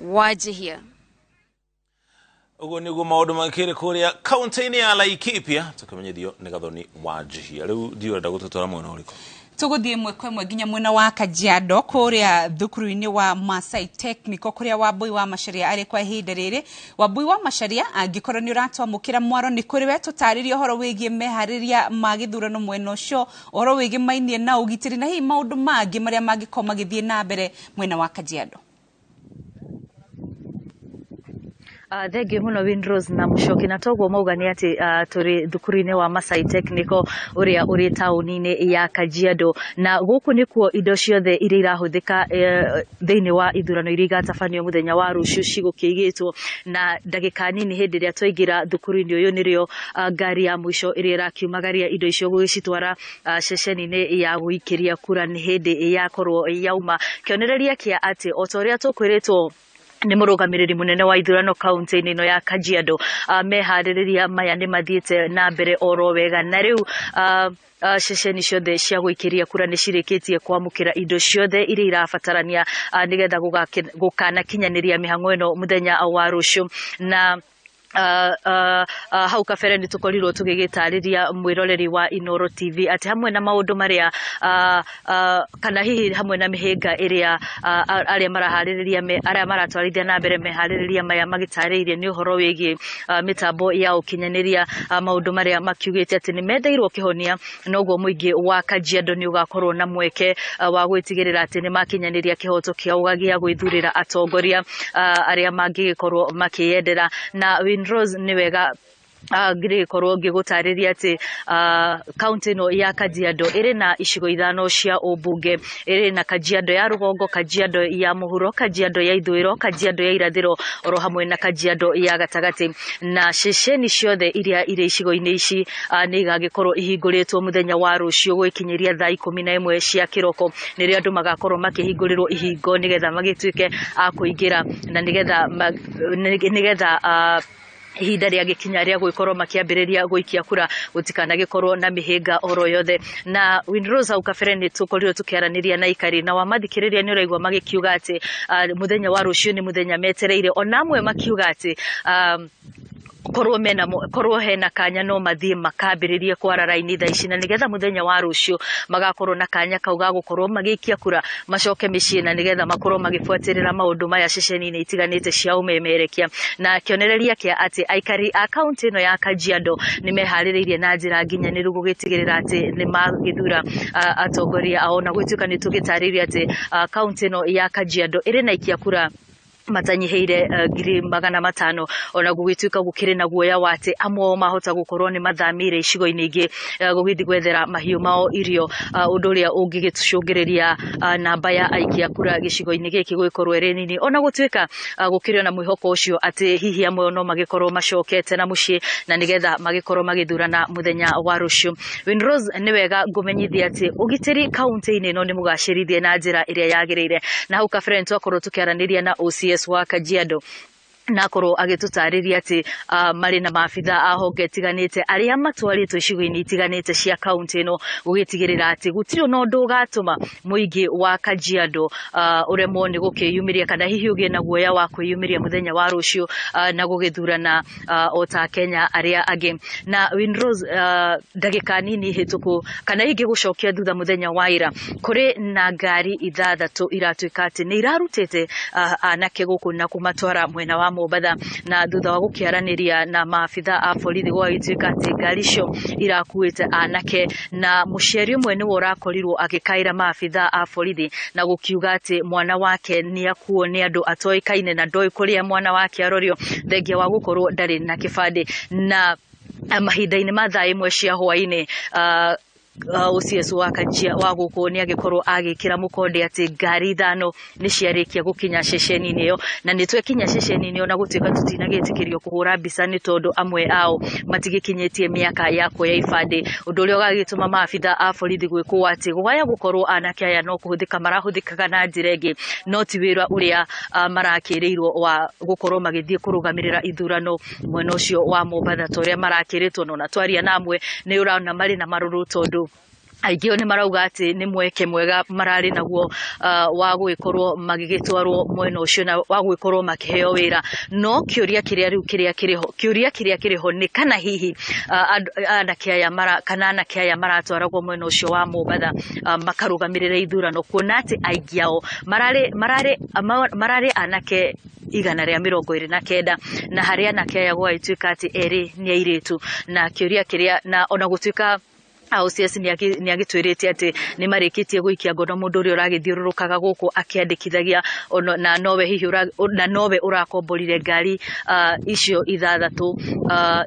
Wanjihia. Ũguo nĩguo maũndũ makĩrĩ kũrĩa kaunti-inĩ ya Laikipia, tũkĩmenyithio nĩ Gathoni Wanjihia. Rĩu ndiũ ũrenda gũtũtwara mwena ũrĩkũ? Tũgũthiĩ ĩmwe kwa ĩmwe nginya mwena wa Kajiado, kũrĩa thukuru-inĩ wa Masai Technical, kũrĩa Wambui wa Macharia arĩ kwa ihinda rĩrĩ. Wambui wa Macharia, angĩkorwo nĩ ũratwamũkĩra mwaro, nĩ kũrĩ we, tũtarĩrie ũhoro wĩgiĩ meharĩria ma gĩthurano mwena ũcio, ũhoro wĩgiĩ mainie na ũgitĩri, na hihi maũndũ mangĩ marĩa mangĩkorwo magĩthiĩ na mbere mwena wa Kajiado. Thengiũ mũno Windrose na Mũcoki, na toguo mauga nĩ atĩ tũrĩ thukuru-inĩ wa Masai Technical ũrĩa ũrĩ taũni-inĩ ya Kajiado, na gũkũ nĩkuo indo ciothe iria irahũthĩka thĩinĩ wa ithurano iria igatabanio mũthenya wa rũciũ cigũkĩigĩtwo. Na ndagĩka nini hĩndĩ ĩrĩa twaingĩra thukuru-inĩ ũyũ nĩrĩo ngari ya mũico ĩrĩa ĩrakiumagaria indo icio gũgĩcitwara ceceni-inĩ ya gũikĩria kura nĩ hĩndĩ yakorwo yauma, kĩonereria kĩa atĩ o ta ũrĩa tũkwĩrĩtwo nĩ mũrũgamĩrĩri mũnene wa ithurano kaunti-inĩ ĩno ya Kajiado, meharĩrĩria maya nĩ mathiĩte na mbere oro wega, na rĩu ceceni ciothe cia gũikĩria kura nĩ cirĩkĩtie kwamũkĩra indo ciothe iria irabatarania nĩgetha gũkanakinyanĩria mĩhang'o ĩno mũthenya wa rũciũ. Na hau kabere nĩ tũkorirwo tũgĩgĩtarĩria mwĩroreri wa Inoro TV atĩ hamwe na maũndũ marĩa kana hihi hamwe na mĩhĩnga ĩrĩa arĩa maraharĩrĩria arĩa maratwarithia na mbere meharĩrĩria maya magĩtarĩirie nĩ ũhoro wĩgiĩ mĩtambo ya ũkinyanĩria, maũndũ marĩa makiugĩte atĩ nĩ metheirwo kĩhonia, noguo mũingĩ wa Kajiado nĩ ũgakorwo na mweke wa gwĩtigĩrĩra atĩ nĩ makinyanĩria kĩhoto kĩao gĩa gwĩthurĩra atongoria arĩa mangĩgĩkorwo makĩyendera. Na Windrose, nĩ wega ngĩgĩkorwo ngĩgũtarĩria atĩ kaunti ĩno ya Kajiado ĩrĩ na icigo ithano cia ũmbunge. Ĩrĩ na Kajiado ya rũgongo, Kajiado ya mũhuro, Kajiado ya ithũĩro, Kajiado ya irathĩro, oro hamwe na Kajiado ya gatagatĩ. Na ceceni ciothe iria irĩ icigo-inĩ ici nĩ igagĩkorwo ihingũrĩtwo mũthenya wa rũciũ gwĩkinyĩria thaa 11 cia kĩroko, nĩrĩo andũ magakorwo makĩhingũrĩrwo ihingo nĩgetha magĩtuĩke a kũingĩra, na nĩgetha ihinda rĩagĩkinya rĩa gũgĩkorwo makĩambĩrĩria gũikia kura gũtikanagĩkorwo na mĩhĩnga oro yothe. Na Windrose, hau kabere nĩ tũkorirwo tũkĩaranĩria na aikari, na wamathikĩrĩria nĩ ũraigua magĩkiuga atĩ mũthenya wa rũciũ nĩ mũthenya metereire, ona amwe makiuga atĩ korwo mena korwo hena kanya no mathiĩ makambĩrĩrie kwara raini thaa ici, na nĩgetha mũthenya wa rũciũ magakorwo na kanya kau ga gũkorwo magĩikia kura, macoke mĩciĩ, na nĩgetha makorwo magĩbuatĩrĩra maũndũ maya ceceni-inĩ itiganĩte cia ũmemerekia. Na kĩonereria kĩa atĩ aikari a kaunti ĩno ya Kajiado nĩ meharĩrĩirie na njĩra nginyanĩru gũgĩtigĩrĩra atĩ nĩ magĩthura atongoria ao, na gũtuĩka nĩ tũgĩtarĩirie atĩ kaunti ĩno ya Kajiado ĩrĩ na aikia kura matanyihĩire 500,000, ona gũgĩtuĩka gũkĩrĩ na guoya wa atĩ amwe ao mahota gũkorwo nĩ mathamĩire icigo-inĩ ingĩ gũgĩthiĩ gwethera mahiũ mao irio, ũndũ ũrĩa ũngĩgĩcũngĩrĩria namba ya aikia kura gĩcigo-inĩ gĩkĩ gũgĩkorwo ĩrĩ nini, ona gũtuĩka gũkĩrĩ na mwĩhoko ũcio atĩ hihi amwe no magĩkorwo macokete na mũciĩ na nĩgetha magĩkorwo magĩthurana mũthenya wa rũciũ. Windrose, nĩ wega ngũmenyithia atĩ ũgitĩri kaunti-inĩ ĩno nĩ mũgacĩrithie na njĩra ĩrĩa yagĩrĩire, na hau kabere nĩ twakorwo tũkĩaranĩria na OCS wa Kajiado na akorwo agĩtũtarĩria atĩ marĩ na maabitha a honge itiganĩte arĩa matwarĩtwo icigo-inĩ itiganĩte cia kaunti ĩno gũgĩtigĩrĩra atĩ gũtirĩ ona ũndũ ũgatũma mũingĩ wa Kajiado ũremwo nĩ gũkĩyumĩria kana hihi ũgĩe na guoya wa kwĩyumĩria mũthenya wa rũciũ na gũgĩthurana o ta Kenya arĩa angĩ. Na Windrose, ndagĩka nini hĩtũku kana hihi ngĩgũcokia thutha, mũthenya wa ira kũrĩ na ngari ithathatũ iratuĩka atĩ nĩ irarutĩte anake gũkũ na kũmatwara mwena wa Mombatha, na thutha wa gũkĩaranĩria na maabitha a borithi gũgagĩtuĩka atĩ ngari icio irakuĩte anake, na mũciari ũmwe nĩwe ũrakorirwo agĩkaĩra maabitha a borithi na gũkiuga atĩ mwana wake nĩ akuo nĩ andũ atoĩkaine na ndoĩ kũrĩa mwana wake arorio, thengia wa gũkorwo ndarĩ na kĩbandĩ. Na mahinda-inĩ ma thaa 1 cia hwaĩ-inĩ, OCS wa Kajia wa gũkũ nĩ agĩkorwo agĩkĩra mũkonde atĩ ngari ithano nĩ ciarĩkia gũkinya ceceni-inĩ ĩyo, na nĩ twekinya ceceni-inĩ ĩyo na gũtuĩka tũtinagĩtĩkĩrio kũhũra mbica nĩ tondũ amwe ao matigĩkinyĩtie mĩaka ya kuoya ibandĩ, ũndũ ũrĩa ũgagĩtũma maabitha a borithi gwĩkwo atĩ gũgaya gũkorwo anake aya no kũhũthĩka marahũthĩkaga na njĩra ĩngĩ, no ti wĩra ũrĩa marakĩrĩirwo wa gũkorwo magĩthiĩ kũrũgamĩrĩra ithurano mwena ũcio wa Mombatha ta ũrĩa marakĩrĩtwo. No na twaria na amwe nĩ ũrona marĩ na marũrũ tondũ Aingĩ nĩ marauga atĩ nĩ mweke mwega mararĩ naguo wa gũgĩkorwo magĩgĩtwarwo mwena ũcio na wa gũgĩkorwo makĩheo wĩra. No kĩũria kĩrĩa rĩu kĩrĩa kĩrĩho, kĩũria kĩrĩa kĩrĩho nĩ kana hihi anake aya kana anake aya maratwaragwo mwena ũcio wa Mombatha makarũgamĩrĩre ithurano, kuona atĩ aingĩ ao mararĩ anake 129, na harĩ anake aya gũgagĩtuĩka atĩ erĩ nĩ airĩtu. Na kĩũria kĩrĩa, na ona gũtuĩka OCS nĩ agĩtwĩrĩte atĩ nĩ marĩkĩtie gũikia ngono mũndũ ũrĩa ũragĩthiũrũrũkaga gũkũ akĩandĩkithagia, na nowe hihi na nowe ũrakomborire ngari icio 6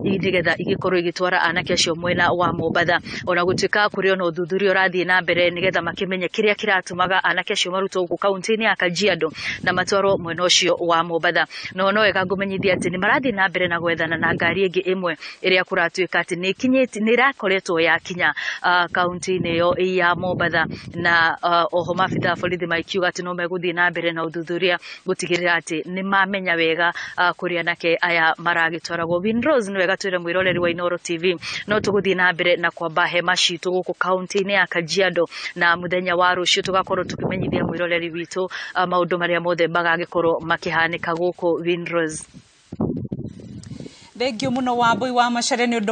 nĩgetha igĩkorwo igĩtwara anake acio mwena wa Mombatha. Ona gũtuĩka kũrĩ ona ũthuthuria ũrathiĩ na mbere nĩgetha makĩmenye kĩrĩa kĩratũmaga anake acio marutwo gũkũ kaunti-inĩ ya Kajiado na matwarwo mwena ũcio wa Mombatha. No no wega ngũmenyithia atĩ nĩ marathiĩ na mbere na gwethana na ngari ĩngĩ ĩmwe ĩrĩa kũratuĩka atĩ nĩ ĩkinyĩte, nĩ ĩrakoretwo yakinya kaunti-inĩ ĩyo ya Mombatha. Na oho maabitha a borithi makiuga atĩ no megũthiĩ na mbere na ũthuthuria gũtigĩrĩra atĩ nĩ mamenya wega kũrĩa anake aya maragĩtwaragwo. Winrose, nĩ wega twĩre mwĩroreri wa Inooro TV no tũgũthiĩ na mbere na kwamba hema citũ gũkũ kaunti-inĩ ya Kajiado, na mũthenya wa rũciũ tũgakorwo tũkĩmenyithia mwĩroreri witũ maũndũ marĩa mothe magagĩkorwo makĩhanĩka gũkũ. Winrose, Thengiũ mũno Wambui wa Macharia nĩ ũndũ